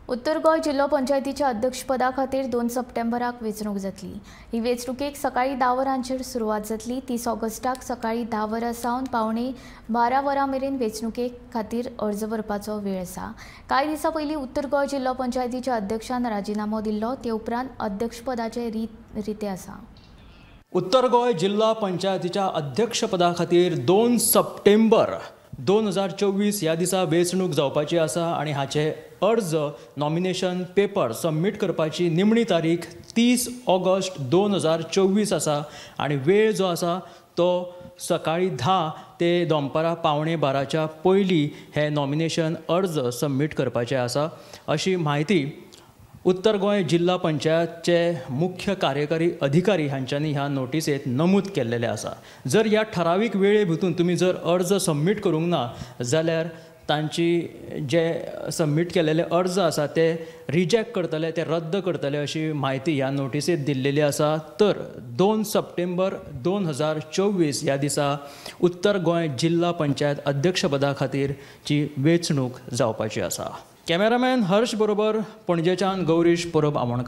उत्तर गोंय जिल्लो पंचायतीच्या अध्यक्षपदा खातीर 2 सप्टेंबराक वेंचणूक जातली. ही वेंचणुकेक सकाळीं 10 वरांचेर सुरवात जातली. 30 ऑगस्टाक सकाळीं 10 वरां सावन 11:45 वरां मेरेन वेंचणुके खातीर अर्ज भरपाचो वेळ आसा. कांय दिसां पयलीं उत्तर गोंय जिल्लो पंचायतीच्या अध्यक्षान राजिनामो दिल्लो. ते उपरांत अध्यक्षपदाचे रिते आसा. उत्तर गोंय जिल्हा पंचायतीच्या अध्यक्षपदा खातीर 2 सप्टेंबर 2024 ह्या दिसा वेंचणूक जावपाची आसा आनी हाचे अर्ज नॉमिनेशन पेपर सबमीट करपाची निमणी तारीख 30 ऑगस्ट 2024 आसा आनी वेळ जो आसा तो सकाळीं 10 ते दनपारां 11:45च्या पयलीं हे नॉमिनेशन अर्ज सबमीट करपाचे आसा अशी म्हायती उत्तर गोंय जिल्हा पंचायतचे मुख्य कार्यकारी अधिकारी हांच्यांनी ह्या नोटिसेंत नमूद केल्लेलें आसा. जर ह्या ठरावीक वेळे भितून तुमी जर अर्ज सबमीट करूंक ना जाल्यार तांची जे सबमीट केलेले अर्ज आसा ते रिजेक्ट करतले, ते रद्द करतले अशी म्हायती ह्या नोटिसेंत दिल्लेली आसा. तर 2 सप्टेंबर 2024 ह्या दिसा उत्तर गोंय जिल्हा पंचायत अध्यक्षपदा खातीरची वेंचणूक जावपाची आसा. कॅमेरामॅन हर्ष बरोबर पणजेच्यान गौरीश परब आमोणकर.